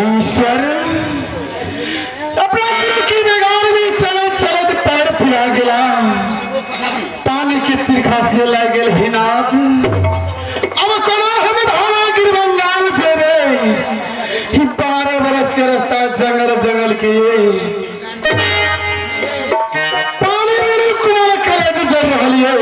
ईश्वर, अपना गुरु की बेगार में चलत चलत पैर फिरा गेला, पानी के तीरखा से लग गेल हिनाथ। अब कोना हम धारागिर बंगाल जेबे? ई 12 बरस के रास्ता जंगल जंगल के, पानी मेरे कुमार कलेज जर रहल ये।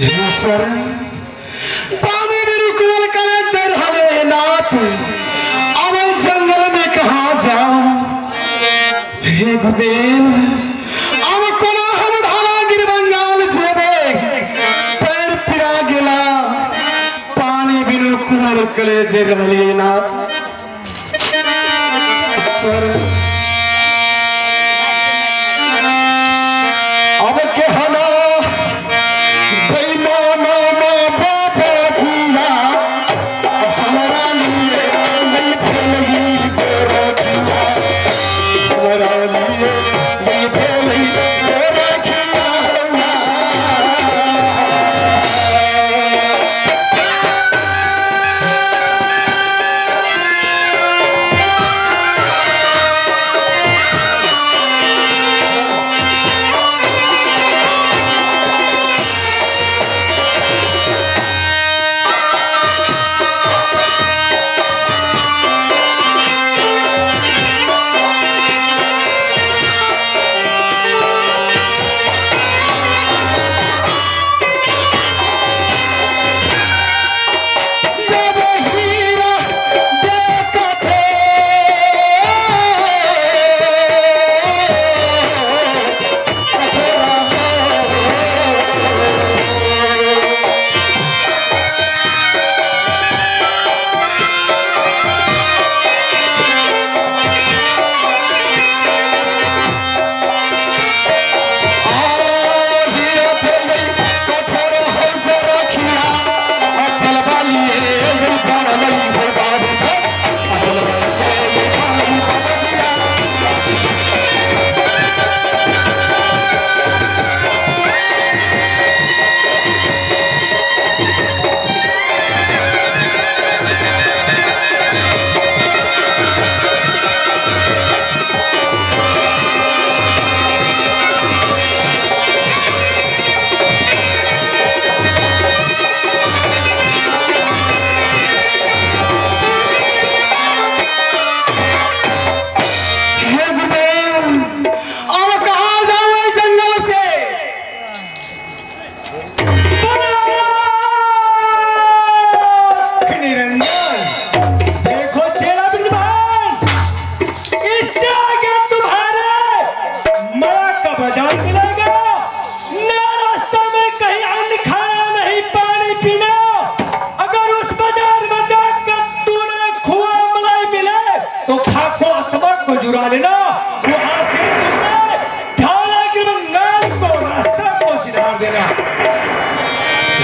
ईश्वर, पानी में रुकवल करे चढ़ले नाथ, अब जंगल में कहाँ जाऊं? हे गुरुदेव, अब कोना हम धारागिर बंगाल जेबे? पैर पिरा गेला, पानी बिनु कुमर कले जे रहले नाथ। ईश्वर, अब के हना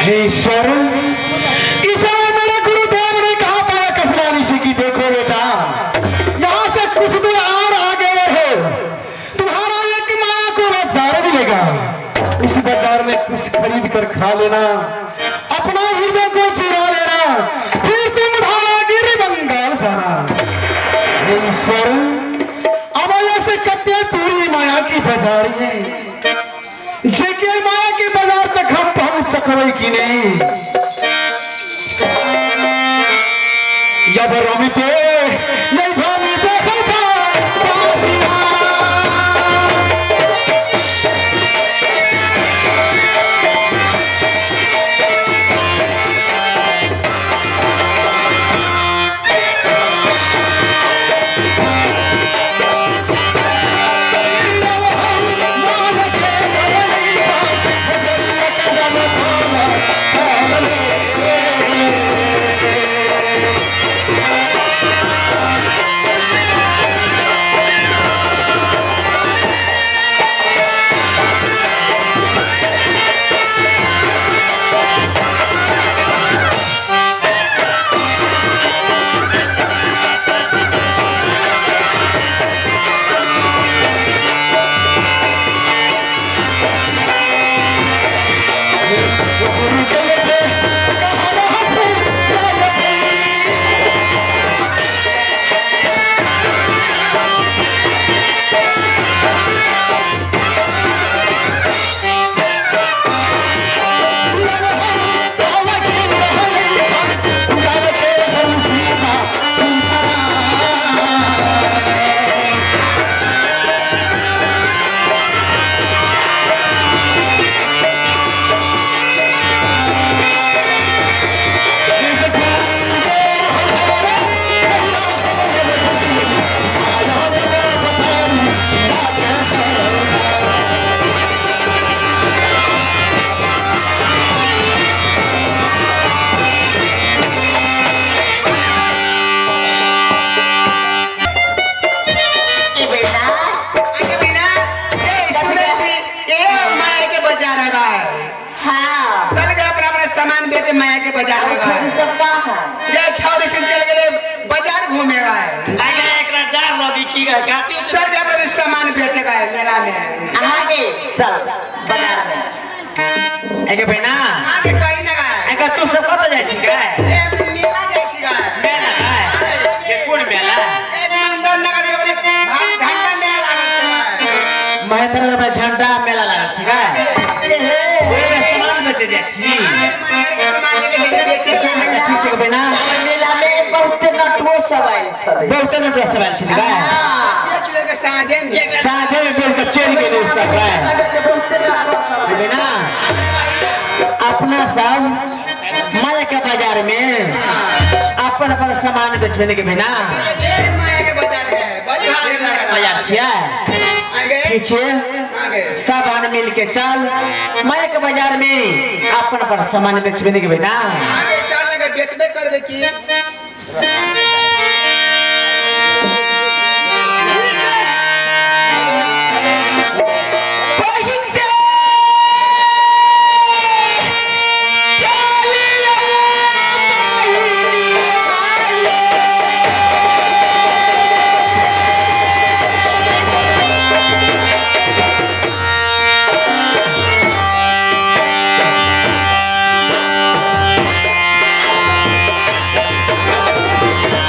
हे ईश्वर, इस समय मेरे गुरुदेव ने कहा था कसवानी से कि देखो बेटा, यहाँ से कुछ दूर और आगे बढ़ो, तुम्हारा एक माया को बाजार मिलेगा। इस बाजार में कुछ खरीद कर खा लेना, अपना हृदय को चुरा लेना, फिर तुम धारागिरी बंगाल जाना। हे ईश्वर, अब ऐसे कत्ते पूरी माया की बाजार है, जेके माया के बाजार तक हम पहुंच सकबै कि नहीं। जब रमिते ये झोली देखो पासिया। ए बेटा, आगे बहिना, ए सुनै छी, ए माया के बाजार है भाई। हाँ। चल गए अपना अपना सामान बेचे माया के बाजार है और छोरी भाई। सब कहाँ है? ये छौरी से चल गेले बाजार घूमे भाई। आगे एकरा जार लगी की गए काफी। चल गए अपना सामान बेचे गए मेला में। आगे चल बाजार में। एके बहिना, आगे कहीं ना गए। एके तू सब कतऽ जाइ छी गए? ए हम मेला जाइ छी गए। मेला गए के? कोन मेला? ए मंदर नगर के बड़े झंडा मेला लागल छै भाई। महेंद्र में झंडा मेला लागल छै गए, ओहिमे सामान बेचे जाइ छी? आगे मनिहार के सामान लेके जाइ छै बेचे ला। ठीक छै बहिना। मेला में बहुते नटुओ सब आयल छलै। बहुते नटुआ सब आयल छलै गए। हाँ। बेच लेके साँझे में। साँझे में बेच कऽ चलि गेलै सब गए। नगर के बहुते नटुआ सब आयल। बहिना, अपना सब माया के बाजार में अपन अपन सामान बेचबे के बहिना। ये माया के बाजार है, बड़ी भारी लागल। बाजार छियै। आगे। की छियै? आगे। सब आदमी मिल के चल माया के बाजार में अपन अपन सामान बेचबे के बहिना। आगे चल लगे बेचबे करबे की। पहिनते चलिया पहिनिया। ए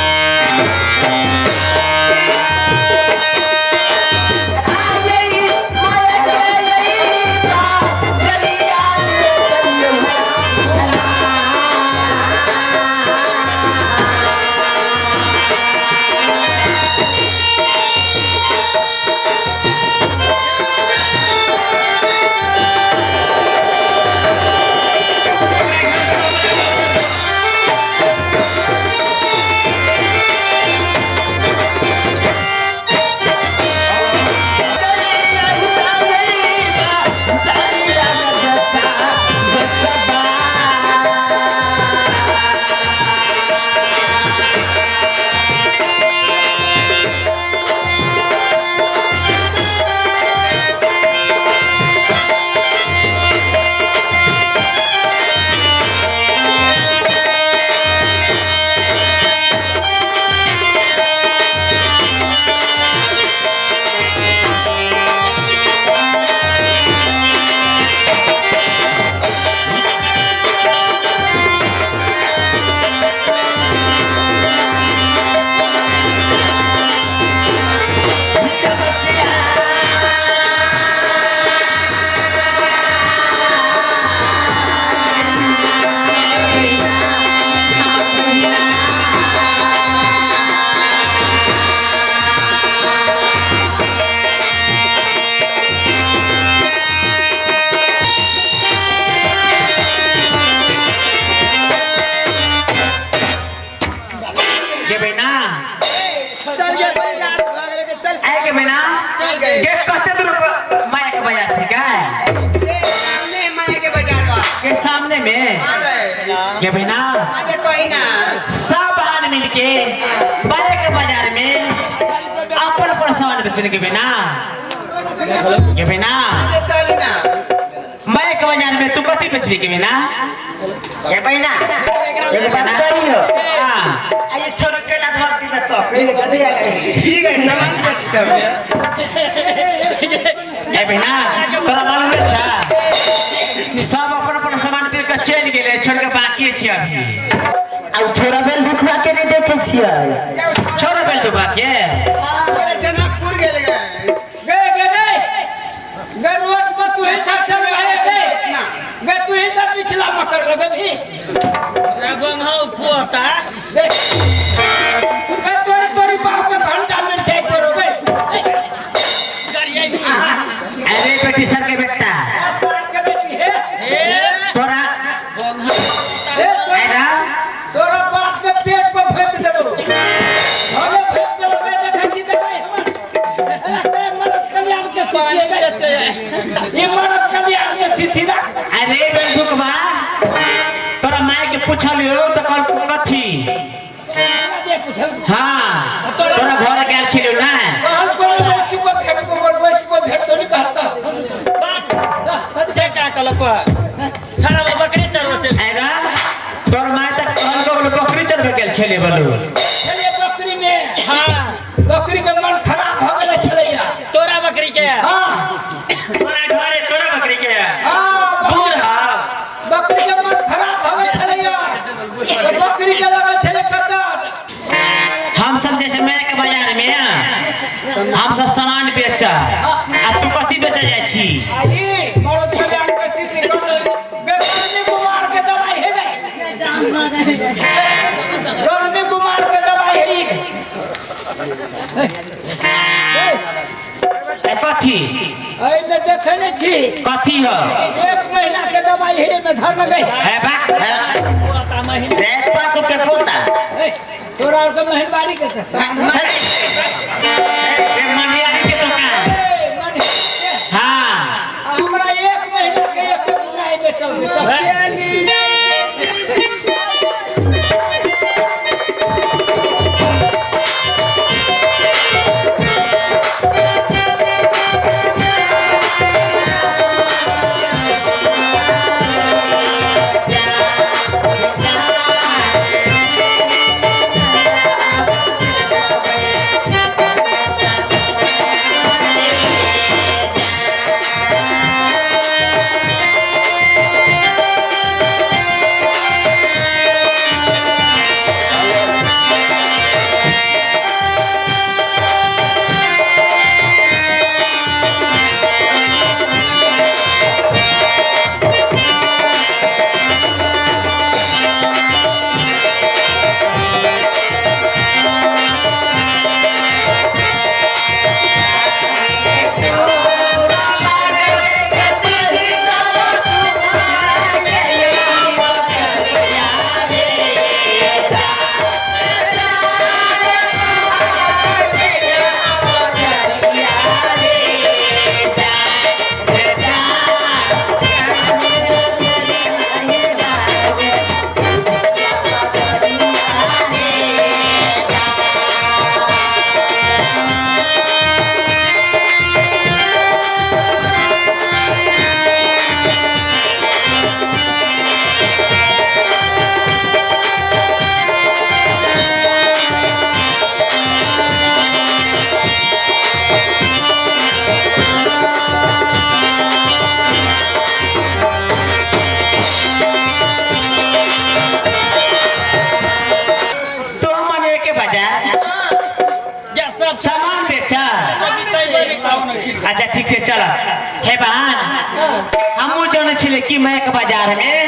दुकाने में हाँ गए। के बहिना अच्छा कही ना सब आदमी मिलके बड़े के बाजार में अपन अपन सामान बेचने के बिना के बिना अच्छा चली ना मैं के बाजार में तू कथी बेचबी के बिना ये बहिना एक बात कहियो हाँ आ ये छोड़ के ना धरती में तो ठीक है सामान बेचते हो ए बहिना तोरा मालूम है छा सब अपन अपन सामान बेच के चलि गेलै छोड़ के बाकी छै अभी आ छोरा बेल दुखवा के नहीं देखे छियै छोड़ बेल तू बाकी हाँ बोले जनकपुर गेल गए गए गए गए गए रोड पर तू ही सब चल रहे थे गए तू ही सब पिछला मकर लगे भी देख गए तोरी तोरी बाप के भंटा मिर्चाई करो गए अरे बेटी सर के बेटा साल के बेटी है तोरा ए, तोरा अरे तोरा बाप के पेट पर फेंक देबो घरे फेंक देबो बे देखै छी दवाई हमर अरे मरद कल्याण के शीशी है ये मरद कल्याण के शीशी रख अरे बेंदुकबा तोरा माय के पूछलियो तऽ कहल कथी हमरा दे पूछल हाँ तोरा घर गेल छलियो ना कहल कोई वस्तु को भेट को वस्तु को भेट तो नहीं कहता अरे तोर माय तऽ कहल को बकरी चरबे गेल छलियो बोलू छलिए बकरी में हाँ बकरी के मन खराब हो गेल छलैया तोरा बकरी के हाँ तोरा घरे तोरा बकरी के हाँ दूर हा बकरी के मन खराब हो गेल छलैया तो बकरी के लगल छलै कतन हम सब जैसे मैं के बाजार में हम सब सामान बेचा आ तू कथी बेचे जाइ छी आई मरद कल्याण के शीशी गर्मी कुमार के दवाई है गए गर्मी कुमार के दवाई है ई। ए, कथी एहिमे देखै नहि छी कथी ह एक महीना के दवाई है एहिमे धर लगै ए बाक रे पाकू के पोता ए, तोरा आरके महीनवारी के तऽ सामान। ए मनियारी के दुकान ए, मने- हाँ आ हमरा एक महीना के एक महीना एहिमे चलतै चल। तो मने के बाजार सामान बेचा अच्छा ठीक से चल हे बहन हमहूँ जानै छलियै कि मैं के बाजार में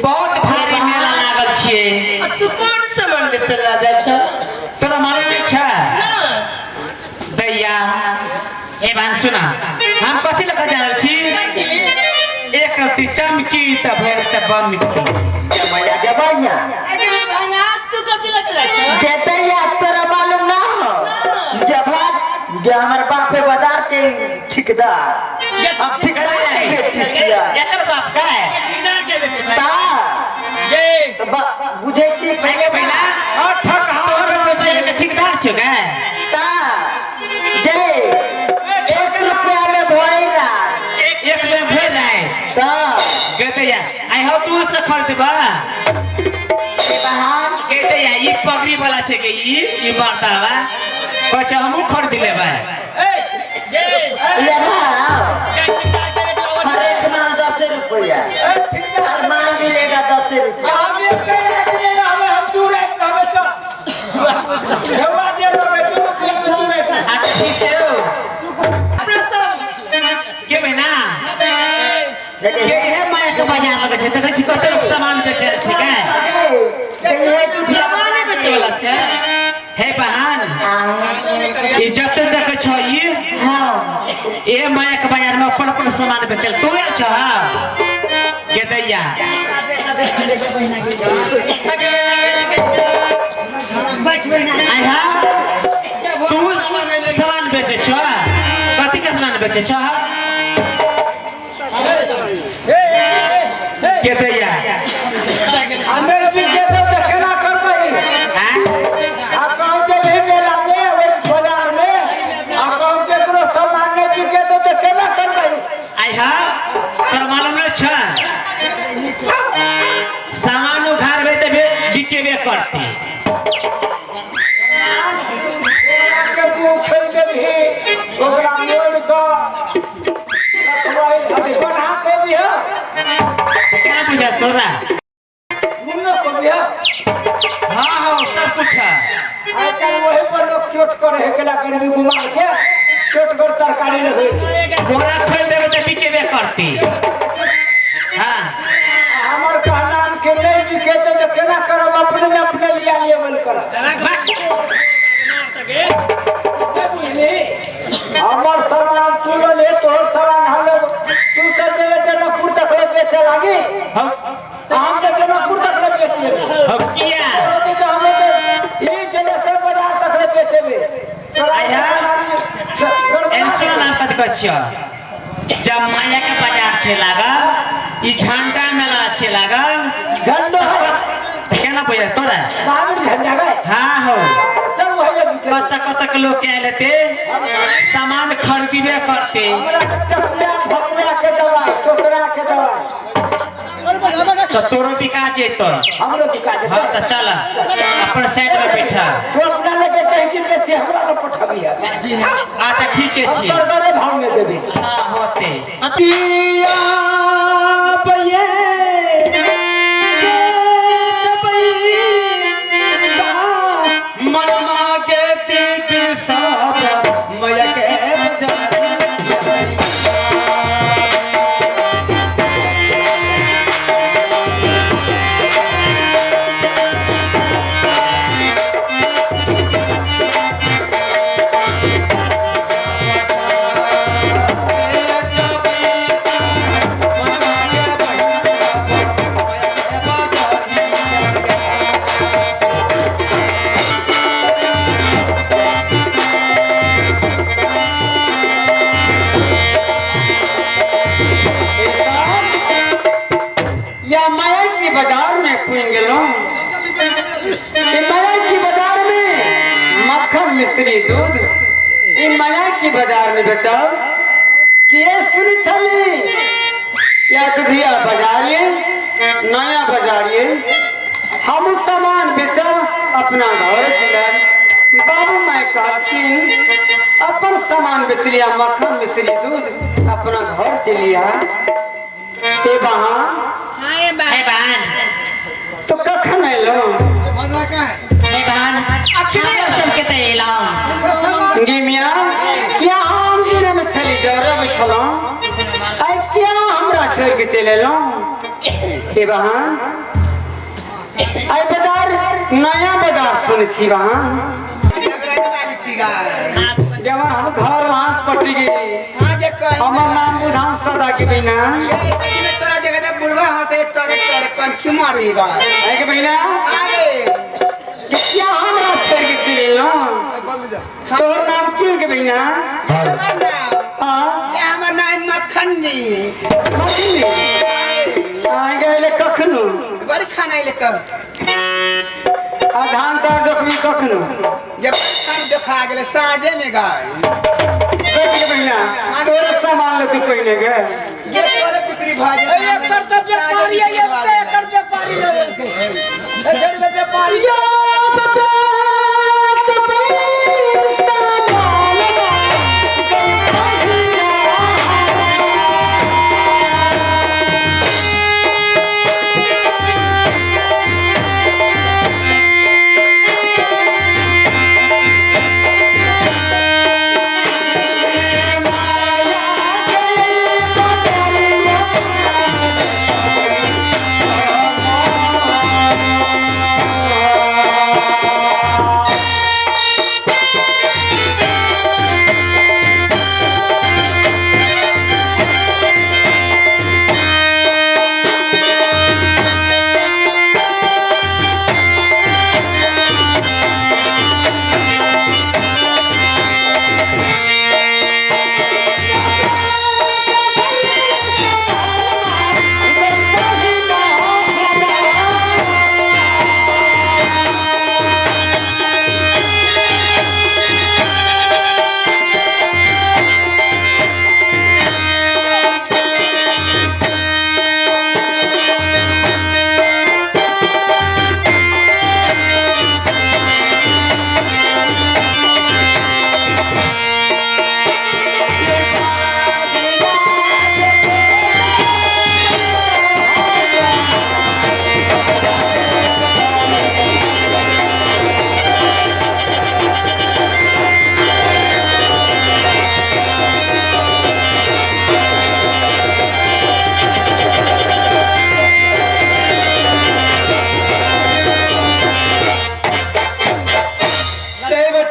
बहुत भारी मेला लागल छियै तू कौन सामान बेचल जाइ छ तोरा मालूम नहीं छै दैया हे बहन सुना हम कथी लऽ कऽ जा रहल छी एक रत्ती चमकी तऽ भरि तऽ बमकी मैया जबैया अरे भांगा तू कथी लग जाइ छ जतैया तोरा मालूम ना हो जब जे हमर बाप है बाजार के ठेकेदार हम ठेकेदार के बेटी छियै एकर बाप का है ठेकेदार के पूछे छी पहिले पहिला ठक तोहर रुपया के ठेकेदार छौ गे ता जे 1 रुपया में भइला एक एक में भेल रहे ता गतैया आई हो तू से खरीदबा के बहान गतैया ई पगड़ी वाला छै के ई ई बारता बा कहै छै हमहूँ खरीद लेबै ले भाव हर एक माल 10 रुपया हर माल मिलेगा 10 रुपया हम एक रात में रहबे हम दू रात रहबे तो हेवा जे रहबे दू रुपया में दू रात अच्छा ठीक छै औ। अपना सब के बहिना के हे माया के बाजार लगै छै देखै छी कते लोक सामान बेचै छै गे सामान नहि बेचै वाला छै हे बहन ई जते देखै छौ ई हाँ ए माया के बाजार में अपन अपन सामान बेचल तू आयल छौ के दैया आइ हा तू सामान बेचै छौ कथी के सामान बेचै छौ के दैया हमें भी के दो तो केना करबै हैं आ कहूं जे भी मेला में ओहि बाजार में आ कहूं केकरो सामान नहि बिके दो तो केना करबै आइ हा तोरा मालूम नहि छ सामान उघारबै तऽ बिकेबे करतै के मुंह खोलि देबही ओकरा मोड़ि कऽ रखबै अथी बन्हा कोबी हौ केना बुझत तोरा मुन्नो कोबी हौ हाँ हाँ सब कुछ है आइ काल्हि ओहि पर लोक चोट करे है केला करबी घुमा के चोट कर तरकारी लगै छै बोरा खोलि देबै तऽ बिकेबे करतै हाँ हमर कहना के नहि बिकेतै तऽ केना करब अपने में अपने लिया लेबल करब नहि बुझली हमर सामान तू लऽ ले तोहर सामान हम लेब तू सब जेबे जनकपुर तक ले बेचे लागी हम तऽ हम तऽ जनकपुर तक ले बेचिए हम किया तऽ हम तऽ ई जनेसर बाजार तक ले बेचेबे आया। एहन सुन नाम कथी कहै छियौ जब माया के बाजार छै लागल ई झंडा मेला छै लागल झंडो है तऽ केना बुझत तोरा महावीर झंडा गए हाँ हो चल वही ले बिके कतऽ कतऽ के लोग के आयल हेतै सामान खरीदबे करतै हमरा तऽ चकुआ भकुआ के दवाई टोकरा के दवाई तऽ तोरो बिका जेतौ हमरो बिका जेतै हाँ तऽ चल अपन साइड में बैठा तू अपना लगे कहीं कि बेसी हमरा न पठबी है अच्छा ठीके हम छी बरबरे भाव में देबे हाँ होते पिया बये मनमा के तीत सब मया के बाजार या माया की बाजार में पुन गेलहुँ ई माया की बाजार में मक्खन मिश्री दूध ई माया की बाजार में बेचाओ कि ये सुन छली या दुधिया बाजार ये नया बाजार ये हम सामान बेचब अपना घर चलब बाबू माय कहलखिन अपन सामान बेच लिया मक्खन मिश्री दूध अपना घर चलिया ए बहान हे बहन तो कखन एलहुँ हे बहन अखने सबके तऽ एलहुँ गे मिया क्या हम दिनमे में छली जरब छलहुँ आइ क्या हमरा छोड़ि के चलि एलहुँ हे बहान आइ बाजार नया बाजार सुनै छी बहान जब हम घर वहाँ से पटी गेली हमर नाम बुझान सदा के बिना आइ के बहिना क्या हमरा छोड़ि के चलि एलहुँ तोहर नाम की के बहिना हाँ मखनी आइ गेले कखनो बड़ खाना अइले कह। आ धान चाउर देखबी कखनो? जब खान देखा गेलै साँझे में गाय। देख के बहिना, तोरे सामान लेती पहिने गे। ये तोरे बिक्री भऽ ए, जेतै। एकर तऽ व्यापारी है, एते एकर व्यापारी लेलकै। एकर व्यापारी या बता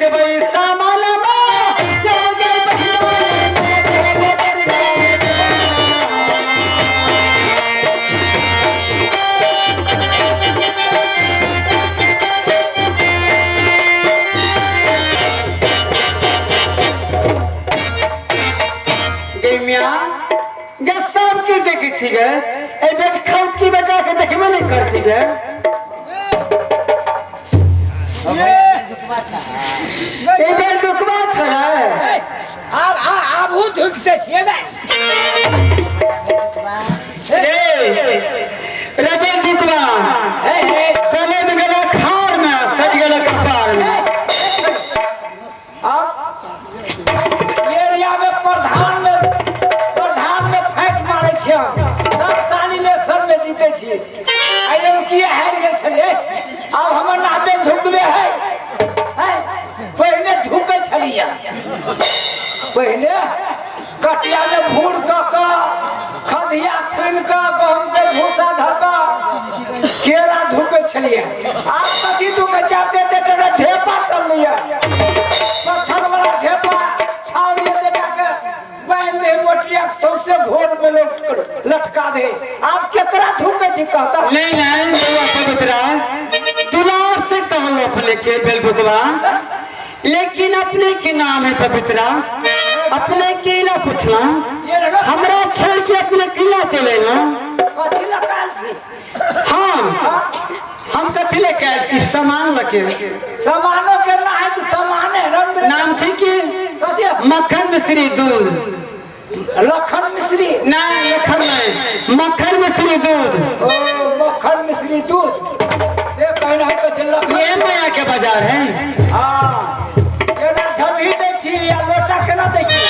पैसा मालवा छी गे, ए बेट खौकी बचा के देखबे नहीं कर छी गे। ये ए बेट झुकबा छै रे। आब आबू धुकते छियै बे। रे रे बेट झुकबा हे हे चले में गेला खार में, सज गेला कपार में। अब एरिया में प्रधान में फैट मारै छियै, सब साल इलेक्शन में जीते छियै। आइ की हारि गेल छलियै, आब हमर नामे धुकबे है। पहिने धुकै छलियै, पहिने कटिया में भूर कऽ कऽ खदिया खुनि कऽ गहूम के भूसा धऽ कऽ केरा धुकै छलियै। आब कथी धुकै छै? आब एते टा ढेपा चललैए, पत्थर वाला ढेपा छाउर एते टा के बान्हि दे, मोटरिया के सौंसे घोर में लटका दे। आब केकरा धुकै छी कहता? नहीं नहीं बउआ पवित्रा, दुलार से कहलो अपने के बेलबुकवा, लेकिन अपने के नाम है पवित्रा, अपने केला पूछना हमरा छोड़ के अपने किला चले ना। कथी लकाल छी? हाँ हम कथी ले के छी? सामान लके। सामानो के ना है कि सामान है रंग बिरंग। नाम छी की? कथी? मक्खन मिश्री दूध। लखन मिश्री? नहीं लखन नहीं, मक्खन मिश्री दूध। ओ मक्खन मिश्री दूध से कहना है कि लखन। ये माया के बाजार है। हाँ केना छवि दै छी या लोटा केना दै छी?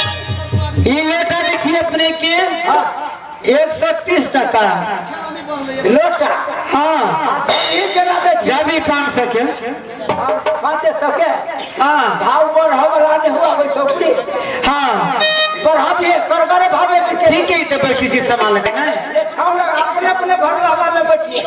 ये लोटा दै छी अपने के हाँ 130 टका लोटा। हाँ अच्छा ये केना दै छी? जब 500 के। 500 के? हाँ भाव बढ़ा वाला नहीं हुआ कोई टोकरी। हाँ बढ़ा दिए करगरे भावे बिके। ठीक है, तो बैठी छी सामान लगे ना। ये ठाव लगा अपने अपने भरला में बैठिए।